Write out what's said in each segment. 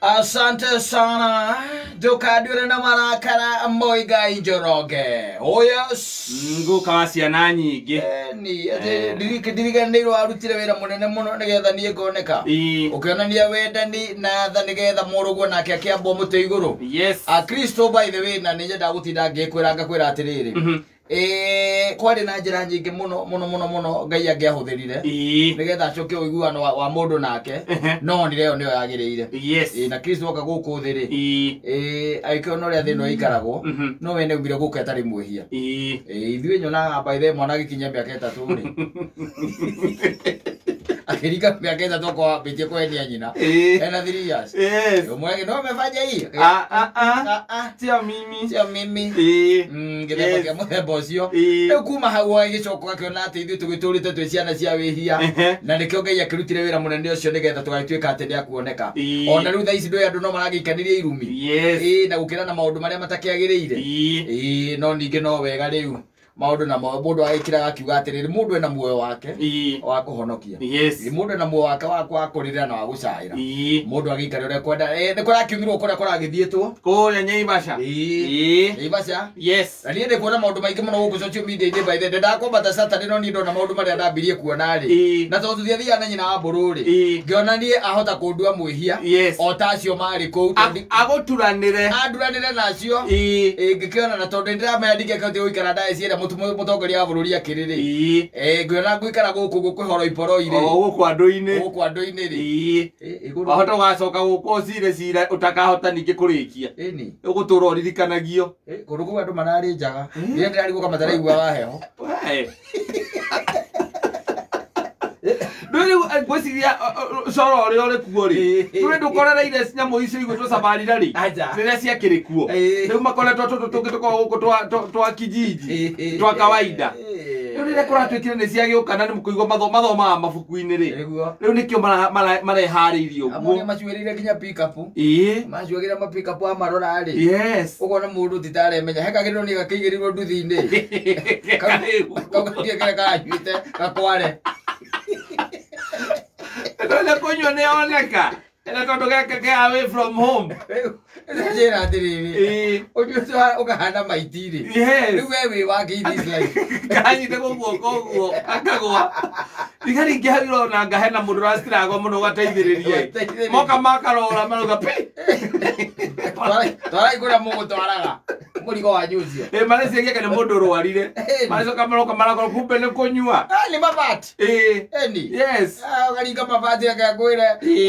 Asante sana ndũkanduĩre na marakara Muigai Njoroge. Oh yes. Ngũka wa ciana nyingĩ. Ni atĩ ndiriganĩirwo warutire wĩra mũnene mũno nĩgetha niĩ ngoneka. Ũkĩonania wendani na tha nĩgetha mũrũguo nake akĩambwo mũtĩ igũrũ. Yes. Akristo by the way, na nĩ nyendaga gũtinda ngĩkwĩra ngakwĩra atĩrĩrĩ, kwarĩ na njĩra nyingĩ mũno mũno mũno mũno Ngai angĩahũthĩrire nĩgetha acokie ũiguano wa mũndũ nake, no onire ĩyo nĩyo yagĩrĩire. Na Kristo oka gũkũ thĩ rĩ, agĩkĩona ũrĩa thĩ ĩno ĩikaragwo, no we nĩaumire gũkũ atarĩ mwĩhia. Ithuĩ nyonaga by the way mwana agĩkinyia mĩaka 3 rĩ, akĩringa mĩaka 3 okorwo ambĩtie kũhenia nyina. Ena 3 years. Ũmwe no amefanya hii. Ah, ah, ah. Ah, ah. Sio mimi. Sio mimi. Gĩthemba kĩa mũthemba ũcio. Rĩu kuma hau agĩcoka akĩona atĩ ithuĩ tũgĩtũrĩte twĩ ciana cia wĩhia, na nĩkĩo Ngai akĩrutire wĩra mũnene ũcio nĩgetha tũgagĩtuĩka atĩ nĩakuoneka. Ona rĩu thaa ici ndũĩ andũ no maragĩikanĩria irumi. Na gũkĩra na maũndũ marĩa matakĩagĩrĩire. No ningĩ no wega rĩu maũndũ na mũndũ agĩkĩraga akiuga atĩrĩrĩ, mũndũ ena muoyo wake wa kũhonokia. Mũndũ ena muoyo wake wa kũrĩrĩra na wa gũcaĩra. Mũndũ agĩikare ũrĩa kwenda. Nĩ kũrakiumirwo kũrĩa kũragĩthiĩtwo. Kũrĩa Naivasha. Naivasha. Yes. Na niĩ ndĩ kuona maũndũ maingĩ mũno gũkũ social media-inĩ by the way. Ndendaga Saturday no niĩ ndona maũndũ marĩa ndambirie kuona rĩ. Na tondũ tũtiathiaga na nyina wa mbũrũ rĩ, ngĩona niĩ ahota kũndua mwĩhia. O ta acio marĩ kũu, tondũ Agũturanĩre. Anduranĩre na acio. Ngĩkĩona na tondũ nĩndĩramenya ndingĩkĩhota gũikara ndagĩciĩra mũtongoria wa bũrũri akĩrĩ rĩ. Ngĩona ngũikara gũkũ gũkwĩhoro iporoi rĩ. O gũkũ andũ-inĩ. Gũkũ andũ-inĩ rĩ. Igũrũ. Wahota ũgacoka gũkũ ũcire cira ũtakahota ningĩ kũrĩkia. Ĩni. Ũgũtũra ũririkanagio. Kũndũ kũu andũ mararĩ njaga. Rĩrĩa ndĩrarigwo kama mataraiguaga heho. We. Ndũĩ rĩu, ngwĩciria, coro ũrĩa ũrĩ kuo rĩ. Ndũĩ ndũkorereire nyamũ icio igwĩtwo sabarira rĩ. Aja. Rĩrĩa ciakĩrĩ kuo. Rĩu makoretwo tũtũ tũngĩ tũkoragwo gũkũ twa kijiji, twa kawaida. Rĩu rĩrĩa kũratuĩkire nĩ ciagĩũka na nĩ mũkũigua mathomaga mabuku-inĩ rĩ. Nĩguo. Rĩu nĩkĩo mareharĩirie ũguo. Amwe nĩmacuĩrĩire nginya pick-up. Macuagĩra ma pick-up amarora rĩ. Ũkona mũndũ ti taremenya. He kagĩrĩrwo nĩ gakĩigĩrĩirwo nduthi-inĩ. Kau gatiĩ kĩrĩa karanyuĩte gakware. Ndoja kũnyua nĩ oneka. Ena tondũ gaka ke away from home. Rĩu, njĩra atĩrĩrĩ. Ũnyue ũcio ũkahana maiti rĩ. Rĩu we wĩ wake in this life. Kanyite gũguo koguo, akagwa. Thigari ingĩ hau irona nga hena mũndũ ũracitiragwo mũno ũgateithĩrĩria. Ũgateithĩrĩria. Moka makarora marauga pi. Twarai kũrĩa mũgũtwaraga mũrigo wanyu ũcio. Mareciria kana mũndũ ũrwarire. Marecoka maroka marakorwo kumbe nĩ kũnyua. Nĩ mabati. Ĩni. Yes. Ũkaringa mabati akakwĩre.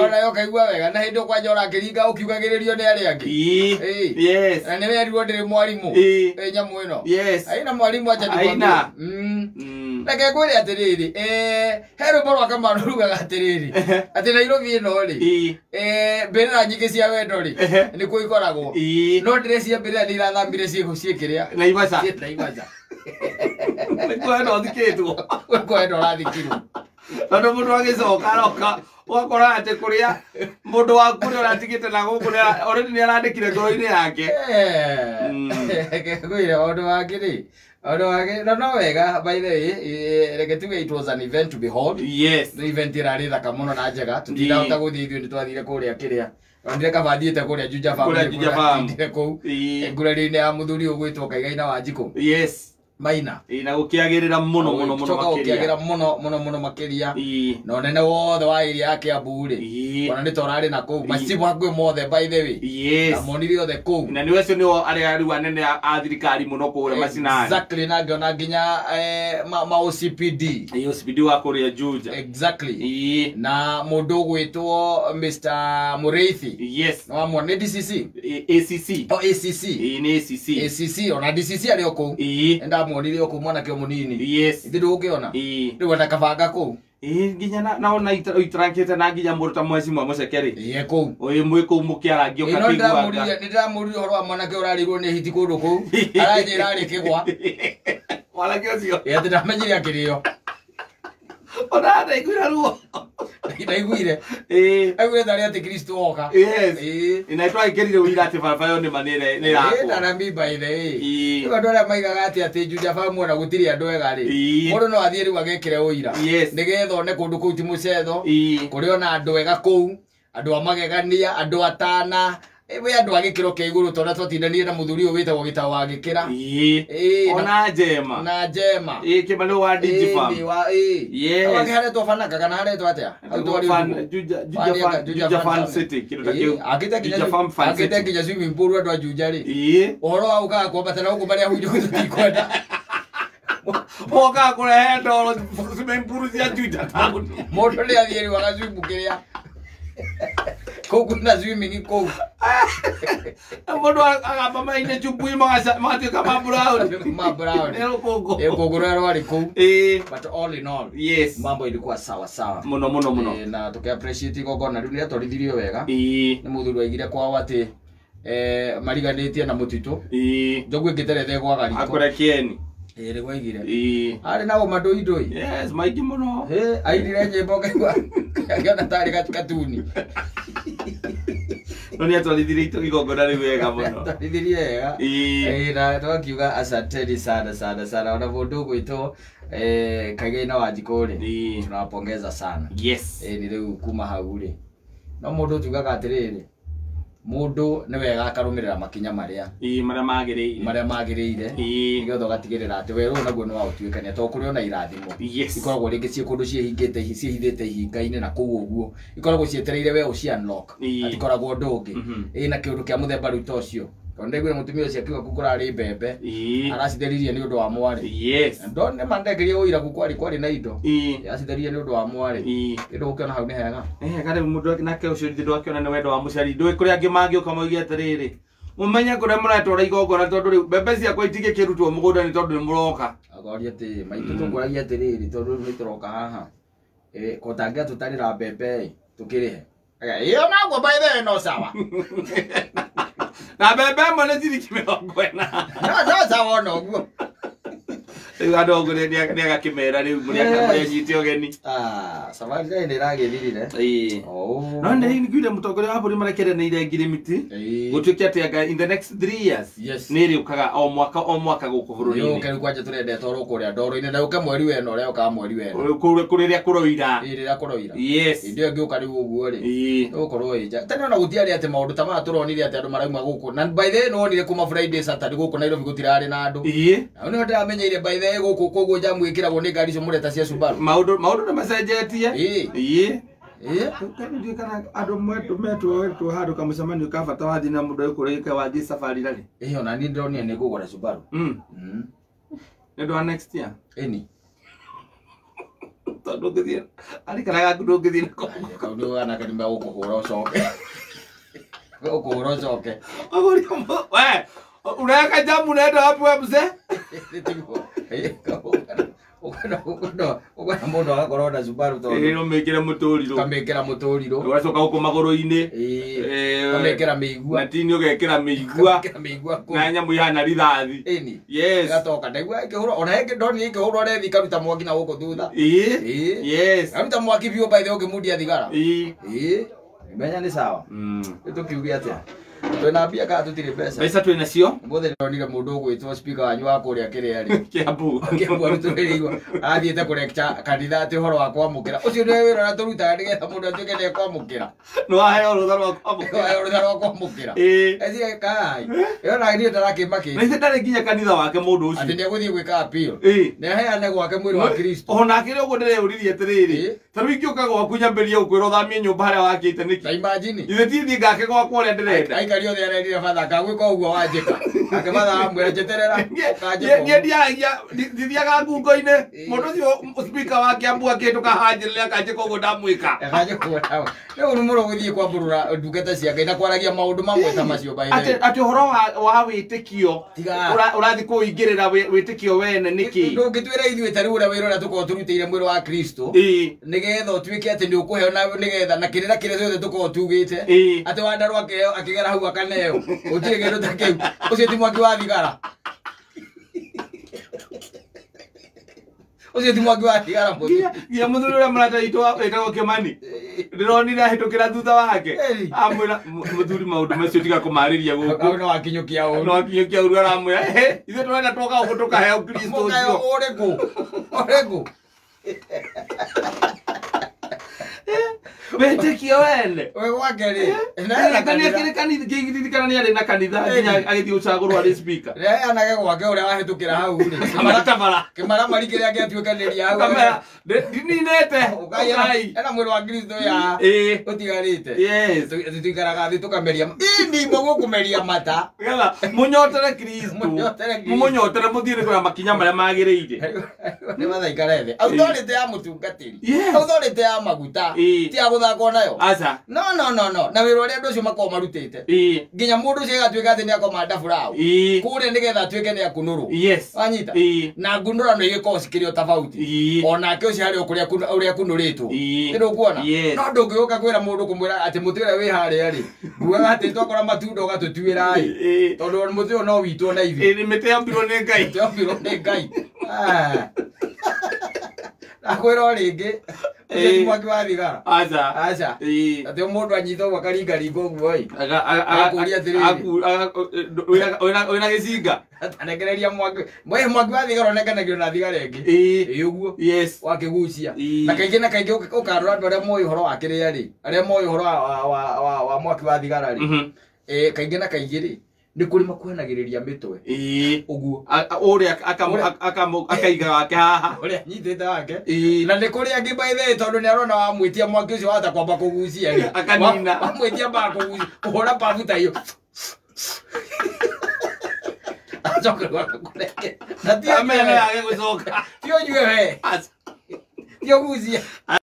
Ona ũkaigua wega na hĩndĩ kwanja ũrakĩringa ũkiugagĩrĩrio nĩ arĩa angĩ. Yes. Na nĩ werirwo ndĩrĩ mwarimũ. Nyamũ ĩno. Aina mwarimũ acha nikwambie. Aina. Reke ngwĩre atĩrĩrĩ, he rwĩmbo rwa Kamaru rugaga atĩrĩrĩ, atĩ Nairobi ĩno rĩ, mbĩrĩra nyingĩ cia wendo rĩ, nĩkuo ikoragwo. No ndĩreciria mbĩrĩra nĩ irathambire ciĩko ciĩkĩrĩa. Naivasha. Ciĩ Naivasha. Nĩkuo wendo ũthikĩtwo. Nĩkuo wendo ũrathikirwo. Tondũ mũndũ agĩcoka aroka, ũgakora atĩ kũrĩa mũndũ waku ũrĩa ũratigĩte na gũkũ already nĩ arandĩkire ngoro-inĩ yake. Reke ngwĩre ũndũ wangĩ rĩ, ũndũ wangĩ, na no wega, by the way, reke tuge it was an event to behold. Yes. Nĩ event ĩrarĩ thaka mũno na njega. Tũtinahota gũthiĩ ithuĩ nĩ twathire kũrĩa kĩrĩa. Onire kaba thiĩte kũrĩa Juja Farm, Kũrĩa Juja Farm. Ndire kũu. Ngurari-inĩ ya mũthuri ũgwĩtwo Kaigaina wa Njikũ. Yes. Maina. Na gũkĩagĩrĩra mũno, mũno, mũno Gũcoka makĩria. gũkĩagĩra mũno, mũno, mũno makĩria. Na ũnene wothe wa area ya Kiambu rĩ. Ona nĩ tũrarĩ na kũu. Macibu hakuhĩ mothe by the way. Yes. Na monire othe kũu. Na nĩ acio nĩo arĩa rĩu anene a thirikari mũno kũrĩa macinani. Exactly, na ngĩona nginya, ma OCPD. OCPD wa kũrĩa Juja. Exactly. Na mũndũ ũgwĩtwo Mr. Mũrĩithi. Yes. Nĩ wamwona nĩ DCC? ACC. Oh, ACC. Nĩ ACC. ACC, ona DCC arĩ o kũu. Nĩ ndamwonire o kũu mwanake o mũnini. Yes. Ithe ndũgũkĩona? Rĩu ona kabanga kũu. Nginya na ona itarakĩte na nginya mũndũ ta Mheshimiwa Mũceke rĩ. Kũu. Ũyũ mwĩ kũu mũkĩarangia No ũkakĩiguaga. nĩ ndĩramũririe ũhoro wa mwanake ũrarĩirwo nĩ hiti kũndũ kũu. Aranjĩra arĩ kĩgwa. Mwanake ũcio. Atĩ ndamenyire akĩrĩo. Ona ndaiguire ruo. Ndaiguire. Aiguire tarĩ atĩ Kristo oka. Yes. Na twagĩkĩrire ũira atĩ barabara ĩyo nĩma nĩ ĩrakwo. Na na mi by the way. Rĩu andũ arĩa maigaga atĩ Juja Farm ona gũtirĩ andũ ega rĩ. Mũndũ no athiĩ rĩu agekĩre ũira. Yes. Nĩgetha one kũndũ kũu ti mũcetho. Kũrĩ ona andũ ega kũu. Andũ a magegania, andũ atana, we andũ a gĩkĩro kĩa igũrũ tondũ twatindanirie na mũthuri ũyũ wĩtagwo Gĩtaũ wa Gĩkĩra. Ona Njema. Na Njema. Kĩmani wa Digifam. Yes. Haretwo Fanaka kana haretwo atĩa? Juja Fan City kĩndũ ta kĩu. Akĩte nginya swimming pool andũ a Juja rĩ. Ũhoro wa ũkaga kwambata na gũkũ marĩa hunjo tũtikwenda. Mokaga kũrehe ndoro swimming pool cia Juja town. Mũndũ nĩ athiĩ rĩu agaswim kĩrĩa. Kũu kwĩna swimming kũu. Mũndũ agamba maĩ-inĩ chumbui magatuĩka ma brown. Ma brown. Nĩ rũkũngũ. Rũkũngũ rũrĩa rwarĩ kũu. But all in all, yes, mambo ilikuwa sawa sawa. Mũno mũno mũno. Na tuki appreciate igongona rĩu nĩatwarithirio wega. Nĩ mũthuri waigire kwao atĩ mariganĩtie na mũtitũ. Njogu ĩngĩteretha ĩgwaga riko. Akore kĩeni. Nĩguo aigire. Arĩ na ũma ndũi ndũi. Yes, maingĩ mũno. Ainire nyĩmbo ngaigua akĩona tarĩ katuni. No nĩatwarithirie igongona rĩu wega mũno. Atwarithirie wega. Na twakiuga asanteni sana sana sana. Ona mũndũ ũgwĩtwo Kaigai na Wanjikũ rĩ, tunawapongeza sana. Yes. Nĩ rĩu kuma hau rĩ, no mũndũ tugaga atĩrĩrĩ, mũndũ nĩ wega akarũmĩrĩra makinya marĩa marĩa magĩrĩire, marĩa magĩrĩire, nĩgetha ũgatigĩrĩra atĩ werũ naguo nĩ waũtuĩkania, tondũ kũrĩ ona irathimo ikoragwo rĩngĩ ciĩ kũndũ ciĩhingĩte, ciĩhithĩte ihinga-inĩ na kũu ũguo ikoragwo cietereire we ũci unlock, atikoragwo ũndũ ũngĩ. Na kĩũndũ kĩa mũthemba rĩu ta ũcio, tondũ ndaiguire mũtumia ũcio akiuga kũu kũrarĩ mbembe, aracitheririe nĩ ũndũ wa mwarĩ. Yes. Ndone mandengeria ũira kũu kwarĩ na indo, acitheririe nĩ ũndũ wa mwarĩ. Kĩndũ gũkĩona hau nĩ hega. Nĩ hega rĩu mũndũ nake ũcio ndwakĩona nĩ wendo wa mũciari. Ndũĩ kũrĩa angĩ mangĩũka moige atĩrĩrĩ, mũmenye kũrĩa mũratwara igongona tondũ rĩu mbembe ciakwa itingĩkĩrutwo mũgũnda nĩ tondũ nĩ mũroka. Akoria atĩ maitũ tũkũragia atĩrĩrĩ, tondũ rĩu nĩ tũroka haha, ko tangĩatũtarĩra mbembe tũkĩrĩhe. Ĩyo naguo by the way no sawa. Na mbembe ĩmwe nĩ ciringi 40. No sawa ona ũguo. Rĩu andũ ũguo nĩ agakĩmera rĩu mũrĩa anyite ũgeni. Safari nĩ ĩragĩthirire. No nĩ nĩnguire mũtongoria wa bũrũri marekeranĩire ngirimiti gũtuĩke atĩ anga in the next 3 years nĩ ĩrĩũkaga o mwaka gũkũ bũrũri-inĩ. Yũke rĩu kwanja tũrendete oro kũrĩa ndoro-inĩ, na yũke mweri wena ũrĩa ũkaga mweri wena. Kũrĩa kũroira. Rĩrĩa kũroira. Yes. Hĩndĩ ĩyo ĩngĩũka rĩu ũguo rĩ, ĩgũkorwo ĩ nja. Tene ona gũtiarĩ atĩ maũndũ ta maya tũronire atĩ andũ marauma gũkũ. Na by the way nĩwonire kuma Friday Saturday gũkũ Nairobi gũtirarĩ na andũ. Na nĩho ndĩramenyeire by the way gũkũ koguo njamu ĩkĩragwo nĩ ngari icio mũreta cia Subaru. Maũndũ nĩ macenjetie. Ndiũĩ kana andũ metwo handũ kamũcemanio ka bata wathiĩ na mũndũ ekũrĩka wathiĩ safari rarĩ. Ona niĩ ndĩronire nĩ ngũgũra Subaru. Nĩ ũndũ wa next year? Ĩni. Tondũ ndũngĩthiĩ, arikaraga ndũngĩthiĩ nako. Kau nĩ anake nĩ megũkũhũra ũcoke. Megũkũhũra ũcoke. We, unaweka jamu unaenda wapi we mzee? Ũkona mũndũ agakorwo na Subaru tondũ no mĩkĩre mũtũrirũ. Kamĩkĩra mũtũrirũ. Ũgacoka gũkũ magũrũ-inĩ. Kamĩkĩra mĩigua. Na tini ũgekĩra mĩigua. Kamĩkĩra mĩigua kũu. Na nyamũ ihana rithathi. Ĩni. Yes. Ĩgatoka. Ndaigua ĩkĩhũrwo, ona ĩngĩ ndonire ĩkĩhũrwo rethi ĩkaruta mwaki na gũkũ thutha. Yes. Karuta mwaki biũ by the way ũngĩmundia thigara. Menya nĩ sawa. Rĩu tũkiuge atĩa? Twĩna mbia kana tũtirĩ mbeca? Mbeca twĩ nacio. Ũmũthĩ ndĩronire mũndũ ũgwĩtwo speaker wanyu wa kũrĩa kĩrĩa rĩ. Kiambu. Kiambu arutũrĩirwo. Athiĩte kũrekcha kanitha atĩ ũhoro wa kwamũkĩra. Ũcio nĩwe wĩra ũrĩa tũrutaga nĩgetha mũndũ atuĩke nĩ ekwamũkĩra. Nĩ waheo rũtha rwa kwamũkĩra. Nĩ waheo rũtha rwa kwamũkĩra. Eciria kai. Ĩyo na niĩ ndarakĩmakĩte. Na ithe ndarĩ nginya kanitha wake mũndũ ũcio. Atĩ nĩegũthiĩ gwĩka appeal. Nĩ aheane gwake mwĩrĩ wa Kristo. Ona akĩrĩ ũguo ndĩreyũririe atĩrĩrĩ. Ta rĩu ingĩũka gwaku nyambĩrĩrie gũkwĩra ũthamie nyũmba harĩa wakĩte nĩkĩ? Ta imagine. Ithe ti thiĩ ngake gwakwa ũrĩa ndĩrenda. Aikari othe arerire batha ngagwĩka ũguo wanjĩka. Nake batha amwĩra njeterera. Niĩ ndiaragia, ndithiaga ngungo-inĩ. Mũndũ ũcio speaker wa Kiambu akĩhĩtũka hanjĩrĩre akanjĩka ũguo ndamwĩka. Akanjĩka ũguo ndamwĩka. Rĩu nĩ mũno gũthiĩ kwambũrũra ndungata cia Ngai na kwaragia maũndũ mamwe ta macio by the way. Atĩ ũhoro wa wĩtĩkio ũrathiĩ kũingĩrĩra wĩtĩkio wene nĩkĩ? Ndũngĩtwĩra ithuĩ ta rĩu ũrĩa wĩra ũrĩa tũkoragwo tũrutĩire mwĩrĩ wa Kristo. Nĩgetha ũtuĩke atĩ nĩ ũkũheo na nĩgetha na kĩrĩra kĩrĩa gĩothe tũkoragwo tugĩte. Atĩ Wandarũa akĩheo akĩgera hau akaneo. Gũtirĩ kĩndũ ta kĩu. Ũcio ti mwaki wa thigara. Ũcio ti mwaki wa thigara mũthuri. Nginya mũthuri ũrĩa mũrata witũ wĩtagwo Kĩmani. Ndĩronire ahĩtũkĩra thutha wake. Amwĩra mũthuri maũndũ macio tiga kũmarĩria gũkũ. Hau no akinyũkia ũru. No akinyũkia ũru aramwĩra, ithuĩ tũrenda twoka gũkũ tũkaheo Kristo Mũkaheo ũcio. ũrĩkũ? Ũrĩkũ? Wĩtĩkio wene. We gwake rĩ, na ena kanitha. Ngĩririkana nĩ arĩ na kanitha nginya agĩthiĩ gũcagũrwo arĩ speaker. Reanage gwake ũrĩa wahĩtũkĩra hau rĩ. Kamatabara. Kĩmaramari kĩrĩa gĩatuĩkanĩria hau. Kamera ndininete. Ũkai Ũkai. ena mwĩrĩ wa Kristo ya Ĩĩ. ũtigarĩte. Yes. Tuikaraga thĩ tũkameria. Ĩ ni gũkũmeria mata. Nĩgetha mũnyotere Kristo. Mũnyotere Kristo. Mũmũnyotere mũthiĩ nĩ kũrĩa makinya marĩa magĩrĩire. Nĩ mathaikare thĩ. Authority ya mũtungatĩri. Yes. Authority ya maguta. Ĩĩ. Ti ya gũthakwo nayo. Aca. No no no no. Na wĩra ũrĩa andũ acio makoragwo marutĩte. Ĩĩ. Nginya mũndũ ũcio agatuĩka atĩ nĩ akomanda buraũ. Ĩĩ. Kũrĩa nĩgetha atuĩke nĩ akunũrwo. Yes. Wanyita? Ĩĩ. Na ngunũrano igĩkorwo cikĩrĩ o tofauti. Ĩĩ. Onake ũcio harĩ o kũrĩa ũrĩa akunũrĩtwo. Ĩĩ. Nĩ ndũkuona? Yes. No ndũngĩũka kwĩra mũndũ kũmwĩra atĩ mũtĩ ũrĩa wĩ harĩa rĩ, ngugaga atĩ twakora matunda ũgatũtuĩra ĩ. Ĩĩ. Tondũ mũtĩ ũyũ no witũ na ithuĩ. Ĩĩ mĩtĩ yombirwo nĩ Ngai. Mũtĩ wombirwo nĩ Ngai. Ah. Nakwĩra o rĩngĩ, ũcio ti Ĩĩ. mwaki wa thigara. Aca. Aca. Ĩĩ. Atĩ mũndũ anyita ũguo akaringaringa ũguo ĩ. Akũria atĩrĩrĩ. Wĩna gĩcinga. Atarekereria mwaki. Mwe mwaki wa thigara ũnenganagio na thigara ĩngĩ. Ĩĩ. Ĩ ũguo. Yes. Wakĩgucia. Ĩĩ. Na kaingĩ na kaingĩ ũkarora andũ arĩa moĩ ũhoro wa kĩrĩa rĩ, arĩa moĩ ũhoro wa mwaki wa thigara rĩ, Mhm. kaingĩ na kaingĩ rĩ, nĩ kũrĩ makuhanagĩrĩria mĩtwe. Ĩĩ. Ũguo. Ũrĩa Ũrĩa- akaiga wake haha. Ũrĩa anyitĩte wake. Ĩĩ. Na nĩ kũrĩ angĩ by the way tondũ nĩ arona wamwĩtia mwaki ũcio wahota kwamba kũgucia rĩ. Akanina. Wamwĩtia mbaa kũgucia, kũhũra babu ta iyo. Acoke agakũreke. Na ti Amena ũnyue we. yage gũcoka. Ti ũnyue we. Aca. Ti ũgucie.